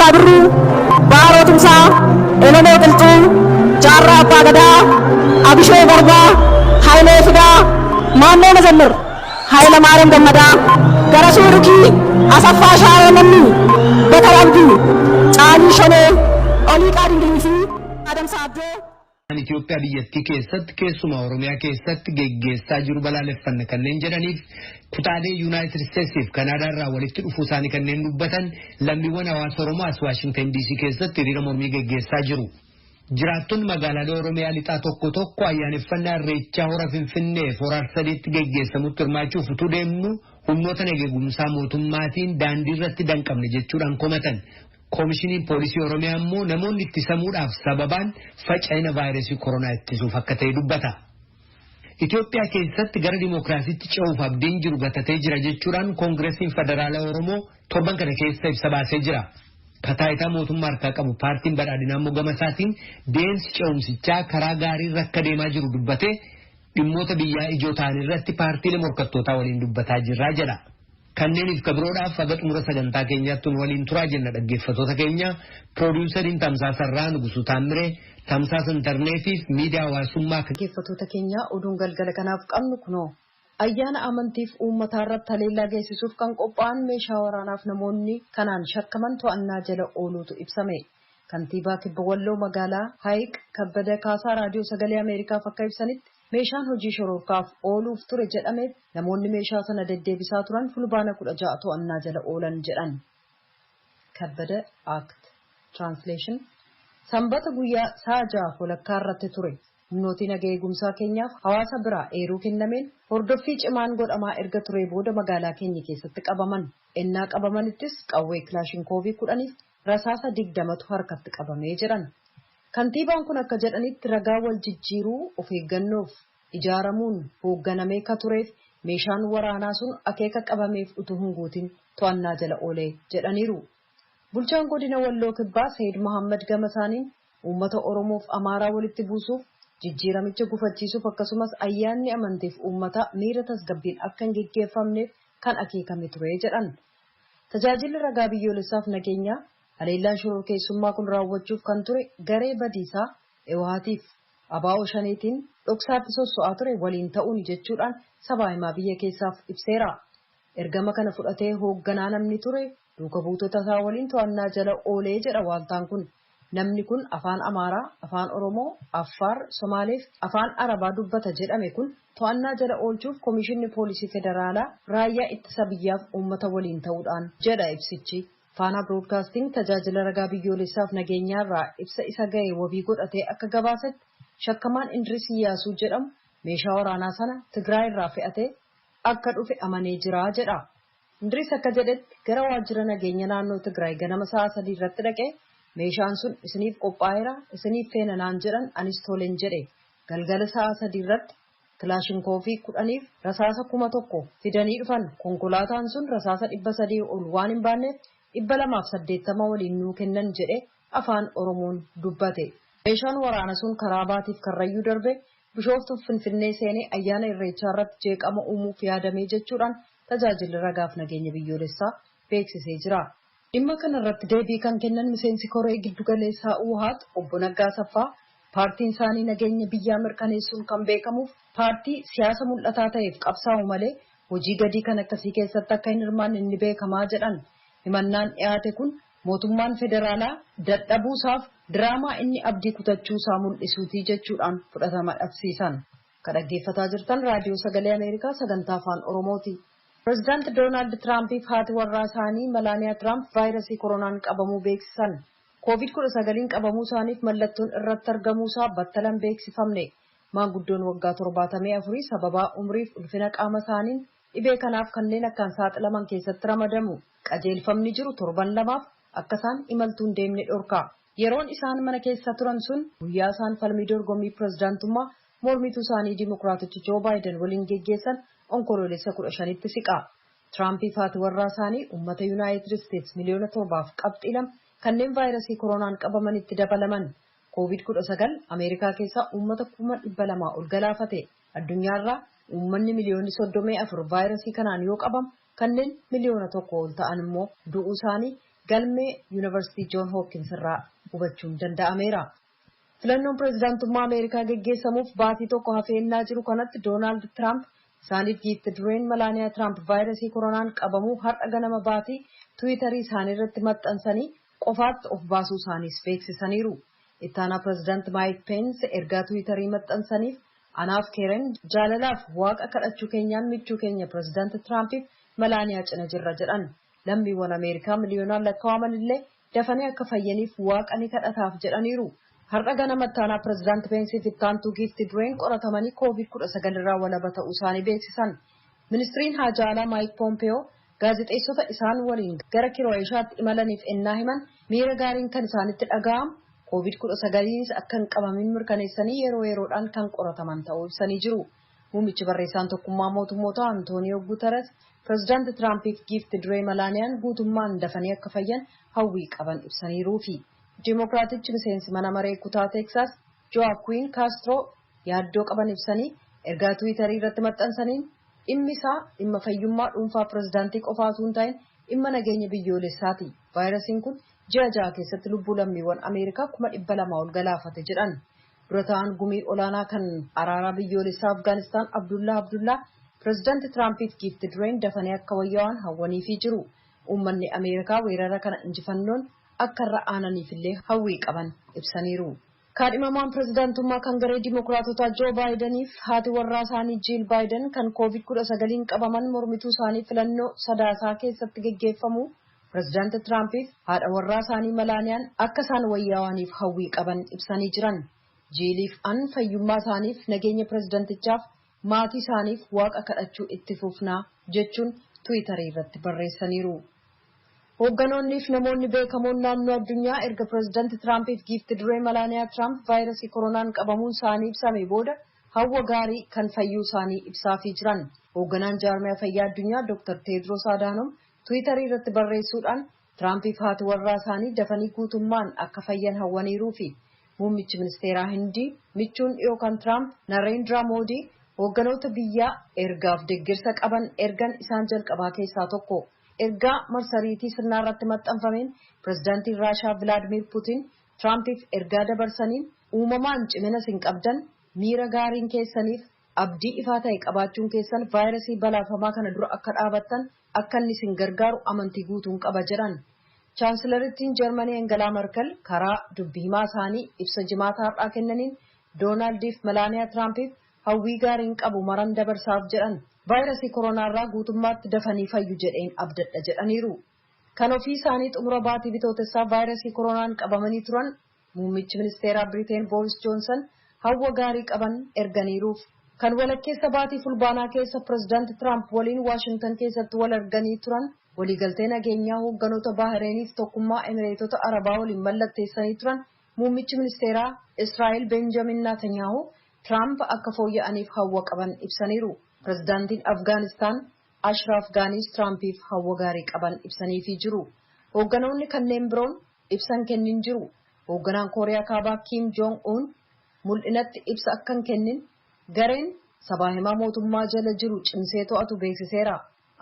Raggaasaa Birruu, Baaroo Tumsaa, Elemoo Qilxuu, Jaarraa Abbaa Gadaa, Abishee Garbaa, Hayilee Fidaa, Maammoo Mazammir, Hayilamaariyaam Gammadaa, Garasuu Rukii, Asaffaa Shaaroo Lammii, Bakar Abdii, Caalii Shanee, Oliiqaa Dingilii fi Adamsaa Abdoo. Itoophiyaa biyyattii keessatti, keessumaa Oromiyaa keessatti geggeessaa jiru balaaleffanna kanneen jedhaniif kutaalee Yuunaayitid Isteetsiif Kanaadaa irraa walitti dhufuu isaanii kanneen dubbatan lammiiwwan hawaasa Oromoo as Waashingtan DC keessatti hiriira mormii geggeessaa jiru. Jiraattonni magaalaalee Oromiyaa lixaa tokko tokko ayyaaneffannaa Irreechaa hora Finfinnee hora Arsadiitti geggeessamutti hirmaachuuf utuu deemnu humnoota nageegumsaa mootummaatiin daandii irratti danqamne jechuudhaan komatan. Koomishiniin Poolisii Oromiyaa immoo namoonni ittisamuudhaaf sababaan faca'ina vaayirasii koronaa ittisuuf akka ta'e dubbata. Itoophiyaa keessatti gara dimookiraasiitti ce'uuf abdiin jiru gatatee jira jechuudhaan Koongiresiin Federaalaa Oromoo torban kana keessa ibsa baasee jira. Kataayitaa mootummaa harkaa qabu paartiin badhaadhinaa immoo gama isaatiin deemsi ce'umsichaa karaa gaarii irra akka deemaa jiru dubbatee, dhimmoota biyyaa ijoo ta'an irratti paartiilee morkattootaa waliin dubbataa jirraa jedha. Kanneeniif kabiroodhaaf haga xumura sagantaa keenyaatti nu waliin turaa jenna, dhaggeeffatoota keenya. Piroodiwusariin Tamsaasarraa Nugusuu Taamiree, tamsaasa intarneetiif miidiyaa hawaasummaa. Dhaggeeffatoota keenya, oduun galgala kanaaf qabnu kunoo. Ayyaana amantiif uummataa irratti haleellaa geessisuuf kan qophaa'an meeshaa waraanaaf namoonni kanaan shakkaman to'annaa jala ooluutu ibsame. Kantiibaa Kibba Walloo magaalaa Hayiq Kabbada Kaasaa Raadiyoo Sagalee Ameerikaaf akka ibsanitti, meeshaan hojii shororkaaf ooluuf ture jedhameef namoonni meeshaa sana deddeebisaa turan Fulbaana 16 to'annaa jala oolan jedhan. Kabbada Act Translation Sanbata guyyaa sa'a 6:30 irratti ture. Humnootii naga eegumsaa keenyaaf hawaasa biraa eeruu kennameen hordoffii cimaan godhamaa erga turee booda magaalaa keenya keessatti qabaman. Ennaa qabamanittis qawwee kilaashinkoovii 10f rasaasa 20tu harkatti qabamee jedhan. Kantiibaan kun akka jedhanitti, ragaa wal jijjiiruu of eeggannoof ijaaramuun hoogganamee ka tureef meeshaan waraanaa sun akeeka qabameef utuu hin guutin to'annaa jala oolee jedhaniiru. Bulchaan godina Walloo Kibbaa Sayid Mohammad gama isaaniin, uummata Oromoof Amaaraa walitti buusuuf, jijjiiramicha gufachiisuuf, akkasumas ayyaanni amantiif uummataa miira tasgabbiin akka hin geggeeffamneef kan akeekame ture jedhan. Tajaajilli ragaa biyyoolessaaf nageenyaa haleellaan shororkeessummaa kun raawwachuuf kan ture garee badiisaa Ewahaatiif Abaa'oo Shaneetiin dhoksaatti sosso'aa ture waliin ta'uun jechuudhaan sabaa himaa biyya keessaaf ibseera. Ergama kana fudhatee hoogganaa namni ture duuka buutota isaa waliin to'annaa jala oolee jedha waaltaan kun. Namni kun afaan Amaaraa, afaan Oromoo, Affaar, Somaaleef afaan Arabaa dubbata jedhame kun to'annaa jala oolchuuf Komishinni Poolisii Federaalaa raayyaa ittisa biyyaaf uummata waliin ta'uudhaan jedha ibsichi. Faanaa Biroodkaasting tajaajila ragaa biyyoolessaaf nageenyaarraa ibsa isa ga'e wabii godhatee akka gabaasetti, shakkamaan Indiris Iyyaasuu jedhamu meeshaa waraanaa sana Tigraay irraa fe'atee akka dhufe amanee jira jedha. Indiris akka jedhetti, gara waajjira nageenya naannoo Tigraay ganama sa'a 3 irratti dhaqee, meeshaan sun isiniif qophaa'eera, isiniif feena naan jedhan, anis tolen jedhe. Galgala sa'a 3 irratti kilaashinkoofii 10f rasaasa 1000 fidanii dhufan. Konkolaataan sun rasaasa 300 ol waan hin baanneef 280 waliin nuu kennan jedhe afaan Oromoon dubbate. Meeshaan waraana sun karaa baatiif Karrayyuu darbe Bishooftuuf Finfinnee seenee ayyaana Irreechaa irratti jeeqama uumuuf yaadamee jechuudhaan tajaajilli ragaaf nageenya biyyoolessaa beeksisee jira. Dhimma kana irratti deebii kan kennan miseensi koree giddugaleessaa Uhaat obbo Naggaa Asaffaa, paartiin isaanii nageenya biyyaa mirkaneessuun kan beekamuuf paartii siyaasa mul'ataa ta'eef qabsaa'u malee hojii gadii kan akkasii keessatti akka hin hirmaanne inni beekamaa jedhan. Himannaan dhiyaate kun mootummaan federaalaa dadhabuusaaf diraamaa inni abdii kutachuusaa mul'isuutii jechuudhaan fudhatama dhabsiisan. Kan dhaggeeffataa jirtan Raadiyoo Sagalee Ameerikaa sagantaa Afaan Oromooti. Pireezidaanti Doonaald Tiraampiif haati warraa isaanii Malaaniyaa Tiraamp vaayirasii koronaan qabamuu beeksisan. Koovid 19n qabamuu isaaniif mallattoon irratti argamuusaa battalan beeksifamne. Maanguddoon waggaa 74 sababaa umriif ulfina qaama isaaniin dhibee kanaaf kanneen akkaan saaxilaman keessatti ramadamu. Qajeelfamni jiru torban 2f akka isaan imaltuun deemne dhorka. Yeroon isaan mana keessa turan sun guyyaa isaan falmii dorgommii pireezidaantummaa mormituu isaanii Dimokiraatichi Joo Baayiden waliin geggeessan Onkoloolessa 15tti siqa. Tiraampiif haati warraa isaanii uummata Yuunaayitid Isteets miliyoona 7.2 kanneen vaayirasii koronaan qabamanitti dabalaman. Koovid 19 Ameerikaa keessaa uummata 200,000 ol galaafate. Addunyaarraa uummanni miliyoonni 34 vaayirasii kanaan yoo qabamu, kanneen miliyoona 1 ol ta'an immoo du'uu isaanii galmee Yuunivarsiitii Joon Hoopkins irraa hubachuun danda'ameera. Filannoon pireezidaantummaa Ameerikaa geggeessamuuf baatii tokko hafeennaa jiru kanatti Doonaald Tiraamp isaaniif giifti dureen Malaaniyaa Tiraamp vaayirasii koronaan qabamuu har'a ganama baatii Tiwiitarii isaanii irratti maxxansanii qofaatti of baasuu isaaniis beeksisaniiru. Ittaanaa pireezidaant Maayik Peensi ergaa Tiwiitarii maxxansaniif, "Anaaf Keeren jaalalaaf Waaqa kadhachuu keenyaan michuu keenya pireezidaant Tiraampiif Malaaniyaa cina jirra" jedhan. Lammiiwwan Ameerikaa miliyoonaan lakkaa'aman illee dafanii akka fayyaniif Waaqa ni kadhataaf jedhaniiru. Har'a ganama ittaanaa pireezidaant Peensiif ittaantuu giifti dureen qoratamanii Koovid-19 irraa walaba ta'uu isaanii beeksisan. Ministiriin haajaa alaa Maayik Poompeyoo gaazexeessota isaan waliin gara Kiroo'eeshaatti imalaniif ennaa himan, miira gaariin kan isaanitti dhaga'amu, Koovid-19 akka hin qabamin mirkaneessanii yeroo yeroodhaan kan qorataman ta'uu ibsanii jiru. Muummichi barreessaan Tokkummaa Mootummoota Antooniyoo Guuteres pireezidaanti Tiraampiif giifti duree Malaaniyaan guutummaan dafanii akka fayyan hawwii qaban ibsaniiruufi. Dimookiraatichi miseensi mana maree kutaa Teeksaas Jo'aakwin Kaastiroo yaaddoo qaban ibsanii ergaa Tiwiitarii irratti maxxansaniin, dhimmi isaa dhimma fayyummaa dhuunfaa pireezidaantii qofaatu hin ta'in, dhimma nageenya biyyoolessaati. Vaayirasiin kun ji'a 6 keessatti lubbuu lammiiwwan Ameerikaa 200,000 ol galaafate jedhan. Dura ta'an gumii olaanaa kan araaraa biyyoolessaa Afgaanistaan Abdullaa Abdullaa pireezidaanti Tiraampiif giifti dureen dafanii akka wayyaa'an hawwaniifii jiru. Uummanni Ameerikaa weerara kana injifannoon akka irra aananiifillee hawwii qaban ibsaniiru. Kaadhimamaan pireezidaantummaa kan garee Dimookiraatotaa Joo Baayidaniif haati warraa isaanii Jiil Baayiden kan Koovid-19 qabaman mormituu isaanii filannoo Sadaasaa keessatti geggeeffamu pireezidaanti Tiraampiif haadha warraa isaanii Malaaniyaan akka isaan wayyaa'aniif hawwii qaban ibsanii jiran. Jiiliif an fayyummaa isaaniif, nageenya pireezidaantichaaf, maatii isaaniif Waaqa kadhachuu itti fufnaa jechuun Tiwiitarii irratti barreessaniiru. Hoogganoonnii fi namoonni beekamoon naannoo addunyaa erga pireezidaanti Tiraampiif giifti duree Malaaniyaa Tiraamp vaayirasii koronaan qabamuun isaanii ibsame booda hawwa gaarii kan fayyuu isaanii ibsaafii jiran. Hoogganaan jaarmiyaa fayyaa addunyaa Dr. Teedros Adaanom Tiwiitarii irratti barreessuudhaan Tiraampiif haati warraa isaanii dafanii guutummaan akka fayyan hawwaniiruu fi muummichi ministeeraa Hindii michuun dhiyoo kan Tiraamp Nareendraa Moodii hoogganoota biyyaa ergaaf deeggarsa qaban ergan isaan jalqabaa keessaa tokko. Ergaa marsariitii sirnaa irratti maxxanfameen pireezidaantiin Raashaa Vilaadimir Putin Tiraampiif ergaa dabarsaniin, "Uumamaan cimina isin qabdan, miira gaariin keessaniif abdii ifaa ta'e qabaachuun keessan vaayirasii balaafamaa kana dura akka dhaabattan akka inni isin gargaaru amantii guutuun qaba" jedhan. Chaansilarittiin Jarmanii Engelaa Markel karaa dubbii himaa isaanii ibsa Jimaata har'aa kennaniin Doonaaldiif Melaaniyaa Tiraampiif hawwii gaariin qabu maran dabarsaaf jedhan. Vaayirasii koronaarraa guutummaatti dafanii fayyu jedheen abdadha jedhaniiru. Kan ofii isaanii xumura baatii Bitootessaa vaayirasii koronaan qabamanii turan muummichi ministeeraa Biriteen Booris Joonsan hawwa gaarii qaban erganiiruuf. Kan walakkeessa baatii Fulbaanaa keessa pireezidaanti Tiraamp waliin Waashingtan keessatti wal arganii turan, waliigaltee nageenyaa hoogganoota Baahireeniif Tokkummaa Emireetota Arabaa waliin mallatteessanii turan muummichi ministeeraa Israa'el Benjamin Netanyahu Tiraamp akka fooyya'aniif hawwa qaban ibsaniiru. Pireezidaantiin Afgaanistaan Ashraaf Gaaniis Tiraampiif hawwa gaarii qaban ibsaniifii jiru. Hoogganoonni kanneen biroon ibsan kennin jiru. Hoogganaan Kooriyaa Kaabaa Kim Joong Un mul'inatti ibsa akka hin kennin gareen sabaa himaa mootummaa jala jiru cimsee to'atu beeksiseera.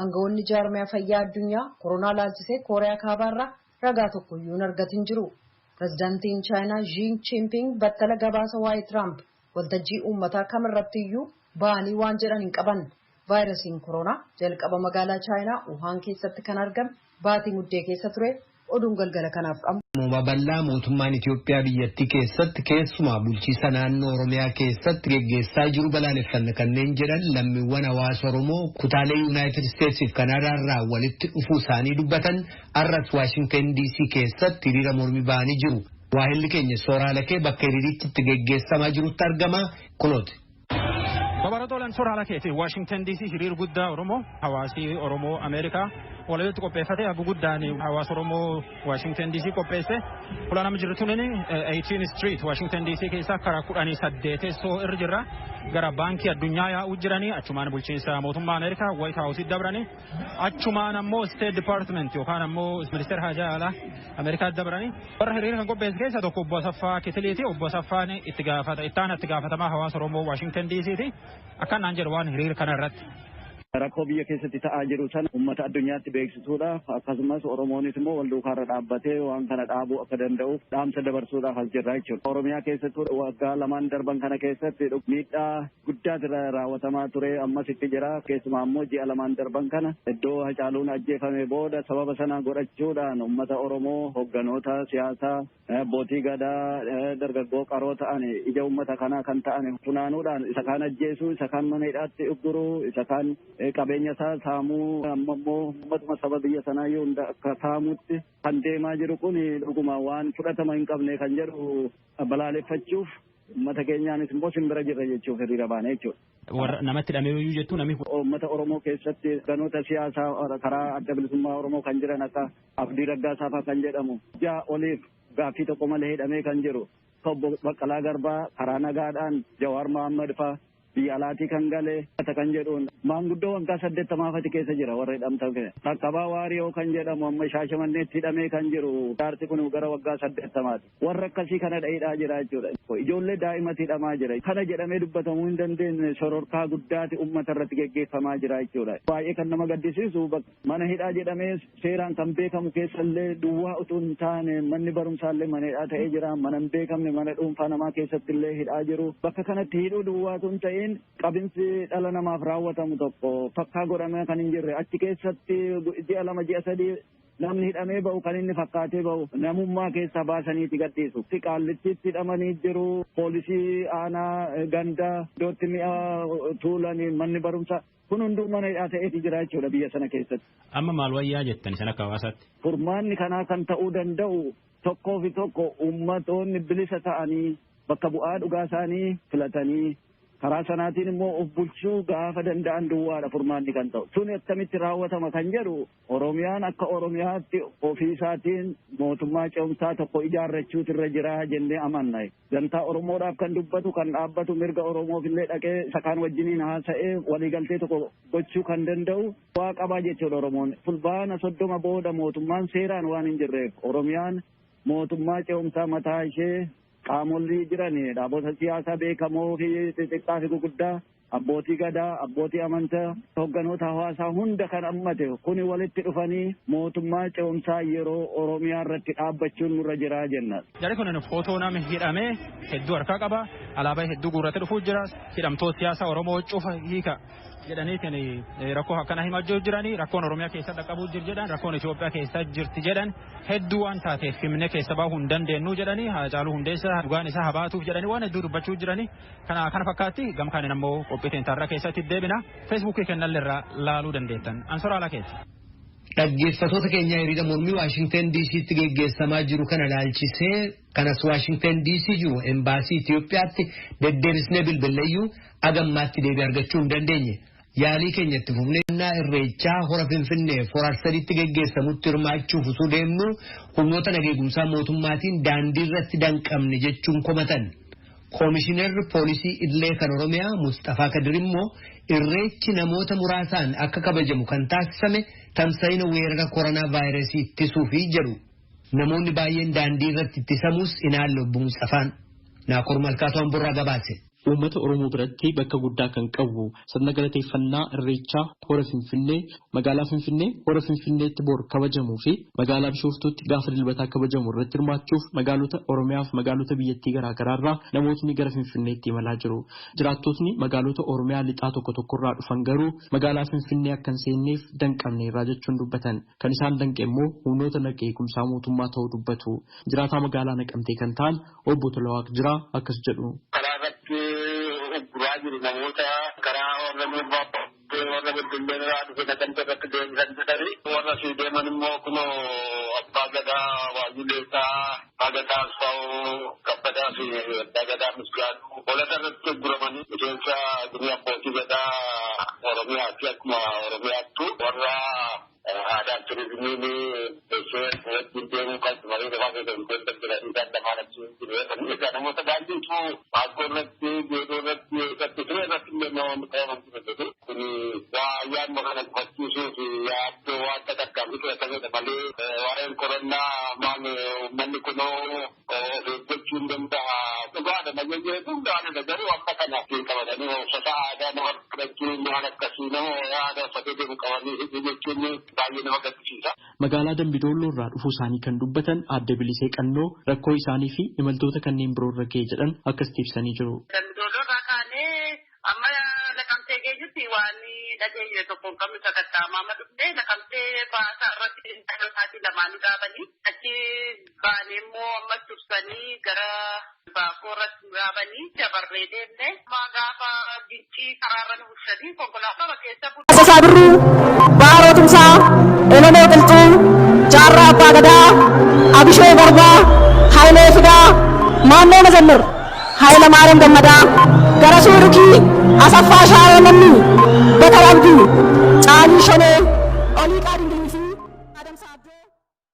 Aangawoonni jaarmiyaa fayyaa addunyaa koronaa laalchisee Kooriyaa Kaabaarraa ragaa tokkoyyuu hin argatin jiru. Pireezidaantiin Chaayinaa Xi Jinping battala gabaasa waa'ee Tiraamp waltajjii uummataa kamirrattiyyuu ba'anii waan jedhan hin qaban. Vaayirasiin koronaa jalqaba magaalaa Chaayinaa Wuhaan keessatti kan argame baatii Muddee keessa ture. Oduun galgala kanaaf qabu. Babal'aa mootummaan Itoophiyaa biyyattii keessatti, keessumaa bulchiisa naannoo Oromiyaa keessatti geggeessaa jiru balaaleffanna kanneen jedhan lammiiwwan hawaasa Oromoo kutaalee Yuunaayitid Isteetsiif Kanaadaa irraa walitti dhufuu isaanii dubbatan har'as Waashingtan DC keessatti hiriira mormii ba'anii jiru. Waahilli keenya Sooraa Lakee bakka hiriirichi itti geggeessamaa jirutti argama, kunooti. Babaratoolaan Sooraa Lakeeti. Waashingtan DC hiriir guddaa Oromoo, hawaasi Oromoo Ameerikaa walitti qopheeffate, hagu guddaan hawaasa Oromoo Waashingtan DC qopheesse. Fuula nama jirtu tuni 18 Street Waashingtan DC keessa karaa 18 irra jirra. Gara Baankii Addunyaa yaa'uu jiranii, achumaan bulchiinsa mootummaa Ameerikaa White House dabranii, achumaan ammoo State Department yookaan ammoo ministeera haajaa alaa Ameerikaa dabranii. Warra hiriira kan qopheesse keessa tokko obbo Asaffaa Kitiliiti. Obbo Asaffaan itti gaafata itti aanaa itti gaafatamaa hawaasa Oromoo Waashingtan DCti. Akkanaan jedhu waan hiriira kana irratti. Rakkoo biyya keessatti ta'aa jiru sana uummata addunyaatti beeksisuudhaaf akkasumas Oromoonis immoo wal duukaarra dhaabbatee waan kana dhaabuu akka danda'uuf dhaamsa dabarsuudhaaf as jirra jechuudha. Oromiyaa keessattuu waggaa lamaan darban kana keessatti miidhaa guddaatu raawwatamaa ture, ammas itti jira. Keessumaa immoo ji'a lamaan darban kana iddoo Hacaaluun ajjeefame booda sababa sana godhachuudhaan uummata Oromoo, hogganoota siyaasaa, abbootii gadaa, dargaggoo qaroo ta'an, ija uummata kanaa kan ta'an funaanuudhaan isa kaan ajjeesuu, isa kaan mana hidhaatti ugguruu, isa kaan qabeenya isaa saamuu, amma immoo uummatuma saba biyya sanaa iyyuu hunda akka saamuutti kan deemaa jiru kun dhuguma waan fudhatama hin qabne kan jedhu balaaleffachuuf, uummata keenyaanis immoo simbira jirra jechuuf hiriira baane jechuudha. Warra namatti hidhamee iyyuu jettu namni. Uummata Oromoo keessatti ganoota siyaasaa karaa Adda Bilisummaa Oromoo kan jiran akka Abdii Raggaasaa fa'aa kan jedhamu ji'a oliif gaaffii tokko malee hidhamee kan jiru, obbo Baqqalaa Garbaa karaa nagaadhaan, Jawaar Mohaammed fa'aa biyya alaatii kan gale kan jedhuun, maanguddoo waggaa 80faati keessa jira warra hidhamtan. Dhaqqabaa Waariyoo kan jedhamu amma Shaashamanneetti hidhamee kan jiru, jaarsi kun gara waggaa 80ti. Warra akkasii kana hidhaa jira jechuudha. Ijoollee daa'imatti hidhamaa jira. Kana jedhamee dubbatamuu hin dandeenye sororkaa guddaati uummata irratti geggeeffamaa jira jechuudha. Baay'ee kan nama gaddisiisu, mana hidhaa jedhamee seeraan kan beekamu keessallee duwwaa utuu hin taane manni barumsaallee mana hidhaa ta'ee jira. Mana hin beekamne, mana dhuunfaa namaa keessatti illee hidhaa jiru. Bakka kanatti hidhuu duwwaatu hin ta'in, qabinsi dhala namaaf raawwatamu tokko fakkaa godhamee kan hin jirre, achi keessatti ji'a 2, ji'a 3 namni hidhamee ba'u kan inni fakkaatee ba'u namummaa keessaa baasaniiti gadhiisu. Qaallittiitti hidhamanii jiru, poolisii aanaa, ganda iddootti mi'a tuulanii, manni barumsaa kun hunduu mana hidhaa ta'eeti jira jechuudha biyya sana keessatti. Amma maal wayyaa jettan isin akka hawaasaatti? Furmaanni kanaa kan ta'uu danda'u tokkoo fi tokko uummatoonni bilisa ta'anii bakka bu'aa dhugaa isaanii filatanii karaa sanaatiin immoo of bulchuu gaafa danda'an duwwaadha furmaanni kan ta'u. Sun akkamitti raawwatama kan jedhu, Oromiyaan akka Oromiyaatti ofiisaatiin mootummaa ce'umsaa tokko ijaarrachuutu irra jira jennee amanna. Dantaa Oromoodhaaf kan dubbatu, kan dhaabbatu, mirga Oromoof illee dhaqee isa kaan wajjiniin haasa'ee waliigaltee tokko gochuu kan danda'u waa qabaa jechuudha Oromoon. Fulbaana 30 booda mootummaan seeraan waan hin jirreef Oromiyaan mootummaa ce'umsaa mataa ishee, qaamolli jiran, dhaabota siyaasaa beekamoo fi xixiqqaa fi guguddaa, abbootii gadaa, abbootii amantaa, hogganoota hawaasaa hunda kan hammate kuni walitti dhufanii mootummaa ce'umsaa yeroo Oromiyaa irratti dhaabbachuun nurra jira jenna. Jarri kun footoo nama hidhamee hedduu harkaa qaba. Alaabaa hedduu guurratee dhufuu jira. Hidhamtoota siyaasaa Oromoo cufa hiika jedhaniitiin rakkoo akkana himachuu jiranii, rakkoon Oromiyaa keessa dhaqqabuu jiru jedhan, rakkoon Itoophiyaa keessa jirti jedhan, hedduu waan taateef himne keessa bahuu hin dandeenyu jedhanii, Haacaaluu Hundeessaa dhugaan isaa habaatuuf jedhanii waan hedduu dubbachuu jiranii. Kana fakkaatti gamkaaniin ammoo qophii teentarraa keessatti deebina, Feesbuukii kennalleerraa laaluu dandeettan. Ansoraa Lakeeti. Dhaggeeffatoota keenya, hiriira mormii Waashingtan DC'tti geggeessamaa jiru kana laalchisee kanas Waashingtan DC jiru embaasii Itoophiyaatti deddeebisnee bilbilleeyyuu agammaatti deebii argachuu hin dandeenye. Yaalii keenya itti fufnee Irreechaa hora Finfinnee hora Arsadiitti geggeessamutti hirmaachuuf osoo deemnu humnoota nageegumsaa mootummaatiin daandii irratti danqamne jechuun komatan. Koomishinarri poolisii idilee kan Oromiyaa Mustafaa Kadir immoo irreechi namoota muraasaan akka kabajamu kan taasisame tamsa'ina weerara koronaa vaayirasii ittisuufi jedhu. Namoonni baay'een daandii irratti ittisamus inaalle obbo Mustafaan. Naakoor Malkaatu Amborraa gabaase. Uummata Oromoo biratti bakka guddaa kan qabu sirna galateeffannaa Irreechaa hora Finfinnee, magaalaa Finfinnee hora Finfinneetti bor kabajamuu fi magaalaa Bishooftuutti gaafa Dilbataa kabajamu irratti hirmaachuuf magaalota Oromiyaa fi magaalota biyyattii garaagaraa irraa namootni gara Finfinneetti imalaa jiru. Jiraattotni magaalota Oromiyaa lixaa tokko tokkorraa dhufan garuu magaalaa Finfinnee akka hin seenneef danqamneerraa jechuun dubbatan. Kan isaan danqe immoo humnoota naga eegumsaa mootummaa ta'uu dubbatu. Jiraataa magaalaa Naqamtee kan ta'an obbo Tolawaaq Jiraa akkas jedhu. Karaa jiru namoota karaa warra Murbaa, warra Beddellee irraa dhufe Naqamte irratti deebisan jedhani, warra sii deeman immoo kunoo abbaa gadaa Waayyuleessaa, abbaa gadaa Asfaa'oo Kabbadaa fi abbaa gadaa Misgaanuu holata irratti guramanii, miseensa gumii abbootii gadaa Oromiyaati, akkuma Oromiyaattu warra aadaa turizimiin ishee wajjin deemuu kan marii lafaa keessa hin deemtan jedhanii isaan lamaan achi jiru. Egaa namoota baay'eetu Baakkoo irratti, Geedoo irratti, irratti ture irratti illee namoonni qabaman jiru. Kun waa ayyaanuma kana gufachiisuuf yaaddoo waan tarkaanfii fudhatamedha malee waa'een koronnaa maal, uummanni kunoo of eeggachuu hin danda'a. Dhugaadha, nageenya eeguun gaariidha, garuu amma kana qabatanii uffata aadaa nama irratti waan akkasii nama yaada uffatee deemu qabanii hidhuu jechuun baay'ee nama gaddisiisa. Magaalaa Dambidolloo irraa dhufuu isaanii kan dubbatan Aadde Bilisee Qannoo rakkoo isaanii fi imaltoota kanneen biroo irra ga'e jedhan akkasitti ibsanii jiru. Dambidolloo irraa kaanee amma Naqamtee geenyutti waan dhageenye tokko hin qabnu sakatta'amaa amma dhufnee Naqamtee baasaa irratti sa'aatii lamaanii dhaabanii achi baanee immoo amma tursanii gara baakoo irratti dhaabanii dabarree deemne gaafa gincii karaarra nu bulchanii konkolaataa keessa. Taasisaa Birruu, Baaroo Tumsaa, Elemoo Qilxuu, Jaarraa Abbaa Gadaa, Abishee Garbaa, Hayilee Fidaa, Maannoo Mazammir, Hayila Maariyaam Gammadaa, Garasuu Dhukii, Asaffaa Shaaroo Lammii, Bakar Abdii, Caalii Shanee.